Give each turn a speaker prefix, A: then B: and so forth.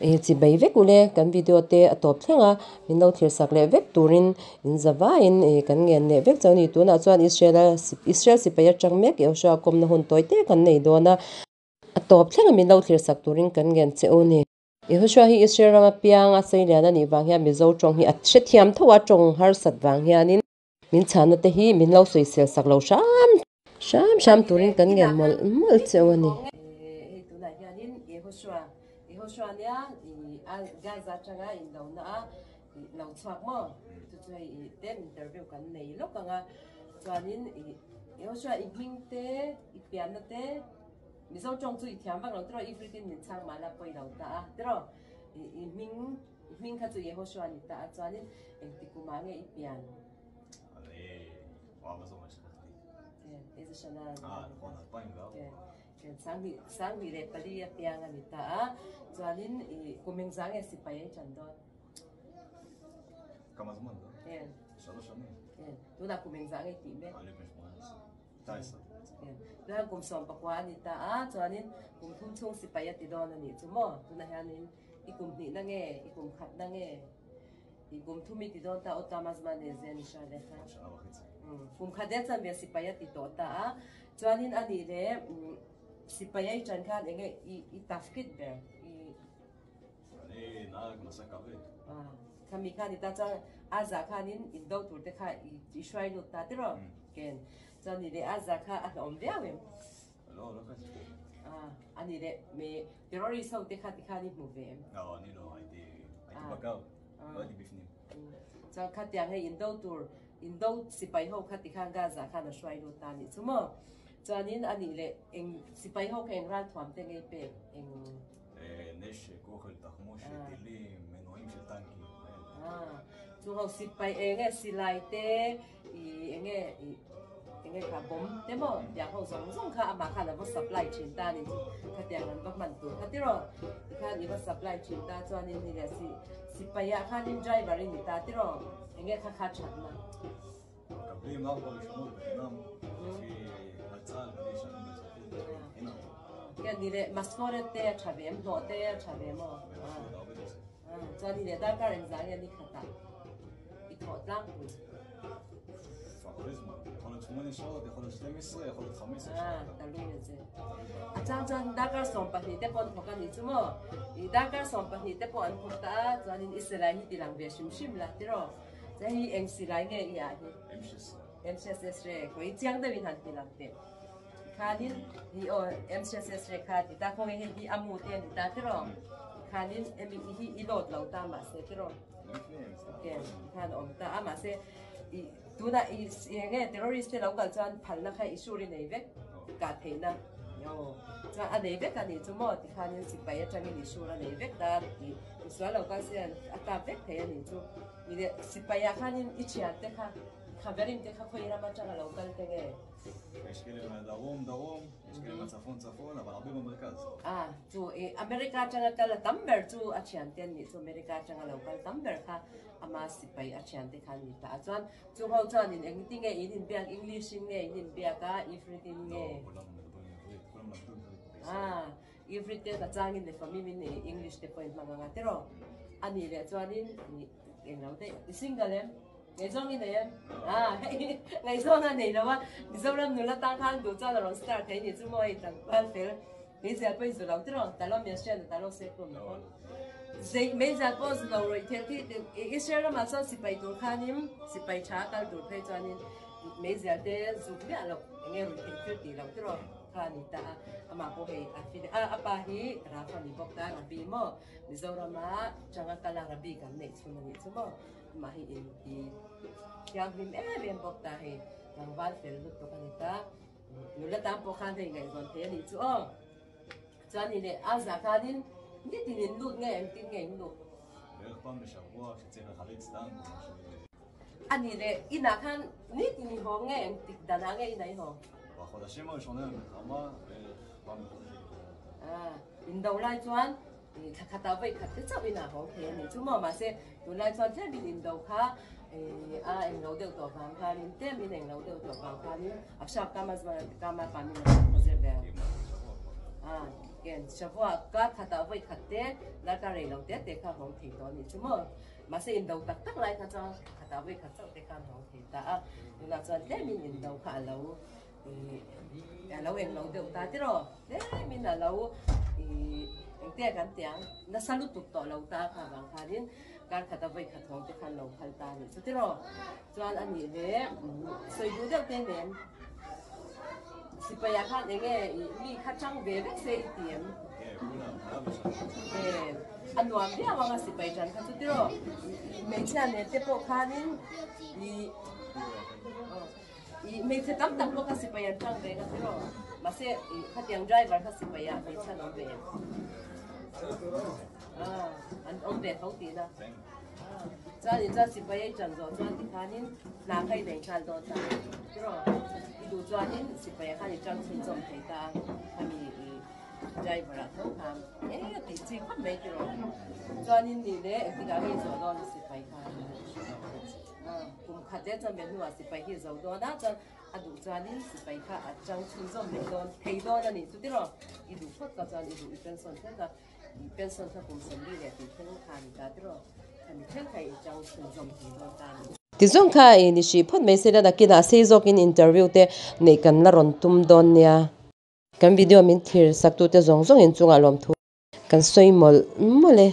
A: Chibai vek ule kan video te a tawp thleng a, min lo thlir sak leh vek turin in za vaiin kan ngen leh vek chauh a ni. Tunah chuan Israel a Israel sipai atang mek Yehoshua kawmna hun tawi te kan nei dawn a, a tawp thleng a min lo thlir sak turin kan ngen che u ni. Yehoshua hi Israel rama piang a sei lian a nih vang hian Mizo tawng hi a hrethiam tho a, tawng harsat vang hianin min chhana te hi min lo sawisel sak lo hram hram hram turin kan ngen mawlh mawlh che u a ni. Hei tunah hianin Yehoshua Yehoshua nia i Gaza atanga indona a lo chhuak maw chu chu hei i ten interview kan nei lawk ang a chuanin i Yehoshua i hming te i pianna te Mizo tawng chu i thiam vak lo tiraw Ifritin min chhang mahla pawi lo ta a tiraw i i hming i hming kha chu Yehoshua a ni ta a chuanin engti kumah nge i pian Sanghnih leh pali a piang a ni ta a chuanin i kum engzah nge sipai a i tan dawn? Tunah kum engzah nge i tih mek? Tunah kum 14 a ni ta a, chuanin kum thum chhung sipai a ti dawn a nih chu maw? Tunah hianin i kum hnihna nge, i kum khatna nge, i kum thum i ti dawn ta aw Tamas Mane Zen Sha le kha. Kum khat e chuan ve sipai a ti tawh ta a, chuanin a nih leh sipai a i ṭan khan enge i tafkit ber i. Khami khan i ta chuan a zah khanin in do tur te kha i hruai lut ta tiraw ken chuan ni leh a zah kha a hlauhawm viau em a ni leh me terrorist ho te kha ti khan i hmu ve em chuan khatiang hei in do tur in do sipai ho kha ti khan Gaza khan a hruai lut ta nih chu maw chuanin a nih leh eng sipai ho kha eng ralthuam te ngei pek eng Chung ho sipai eng nge silai te i eng nge i eng nge kha bomb te maw tiang ho zawng zawng kha amah khan a va supply thin ta a ni chu khatiang an va hman tur kha tiraw tikhan i va supply thin ta chuanin ni leh si sipai ah khanin driver i ni ta tiraw eng nge kha kha thatna. Khian ni leh mascoret te a tha ve em hlawh te a tha ve maw chuan ni leh darkar engzah nge ni khatah i thawh tlangpui a chang chuan darkar 12 te pawh an thawk a nih chu maw i darkar 12 te pawh an thawk ta a chuanin i silai hi ti lang ve hrim hrim la tiraw Che hi eng silai nge i ah hi? MCSS re khawi chiang deuh in han ti lang teh. Khanin hi aw MCSS re kha ti ta khawnge hei hi a mu te ani ta tiraw? Khanin emi i hi i load lo ta mahse tiraw? Ken khan a awm ta a mahse i tuna i enge terrorist te lo kal chuan phalna kha i sure i nei vek kah theihna aw chuan a nei vek a nih chu maw tikhanin sipai atangin i sure a nei vek ta tih misual lo kal se a kap vek thei a nih chu. Ni leh sipai ah khanin i thian te kha khaverin te kha khawi ram atanga lo kal te nge? Ah chu i America atanga kal a tam ber chu a thian te an nih chu America atanga lo kal tam ber kha ama sipai a thian te kha an ni ta a chuan chung ho chuan in engtin nge in inbiak English in nge in inbiak a Ifrit in nge? Ah Ifrit te ka changin leh famim in English te pawh in hmang anga tiraw? A nih leh chuanin Englo daih, i single em? Ngaihzawng i nei em? Ah, hei ngaihzawng a nei lo a, Mizoram nula tang khan duh chuan a rawn star thei ni chu maw hei tlangval fel meizial pawh i zu lo tiraw, talo mi a hriat a talo se kum pawh zei meizial pawh zu lo rawih thel khi Israel ramah chuan sipai tur khanin sipai tha kal tur phei chuanin meizial te zuk miah loh enge ruih theih thil tih loh tiraw. Kha a ni ta a, amah pawh hei a feel a, a pa hi Rafa ni bawk ta, Rabbi maw Mizorama changa kala Rabbi kan neih chhun a nih chu maw, amah hi in ti thianghlim em em bawk ta hei tlangval fel lutuk a ni ta, nula tan pawh khan hei ngaihzawn thei a nih chu aw, chuan ni leh a zah khanin nitin in lut nge engtin nge in luh? A nih leh inah khan nitin i haw nge engtik danah nge inah i haw? Indo lai chuan thla khatah vawi khat te chauh inah haw thei a nih chu maw mahse tunlai chuan tlemin indo kha a englo deuh tawh vang khanin tlemin englo deuh tawh vang khanin a hriat kama kama pamin a hriat khaw zir vel. Ken shavua kar khatah vawi khat te darkar rei lo te te kha hawng thei tawh a nih chu maw. Mahse indo tak tak lai kha chuan khatah vawi khat chauh te khan hawng thei ta a, tunah chuan tlemin indo kha a lo ih a lo englo deuh ta tiraw tlemin a lo ih engte kan ti ang nasa lutuk tawh lo ta kha vang khanin kar khata vawi khat hawng te khan lo phal ta a nih chu tiraw chuan a nih leh sawi duh deuh te nen sipai ah khan enge ih mi kha chang ve vek se i ti em a nuam viau ang a sipai tan kha chu tiraw hmeichhia nen te pawh khanin ih. Ih hmeichhe tam tak pawh kha sipai an tang ve nga tiraw? Mahse ih khatiang driver kha sipai ah hmeichhe an awm ve em? Ah an awm ve tho tihna. Ah chuan in chuan sipai a i tan zawh chuan tikhanin hna kha i nei nghal dawn ta tiraw? I duh chuanin sipai ah khan i tang chhunzawm thei ta a khami ih driver ah tho khan e tih chi khawp mai tiraw? Chuanin nih leh engtikah nge i zawh dawn sipai kha? Kum khat leh chuan hnuah sipai hi zo dawn a, chuan a duh chuanin sipai kha a chang chhunzawm leh dawn thei dawn a nih chu tiraw? I duh phawt ka chuan i duh i pension thleng kha i pension kha kum sawmli leh tih thleng kha a ni ta tiraw? Khami thleng kha i chang chhunzawm thei dawn ta a ni. Tizawng kha i ni hrih phawt mai se la nakinah sei zawkin interview te neih kan la rawn tum dawn nia. Kan video min thlir sak tute zawng zawng inchungah lawmthu kan sawi mawlh mawlh e.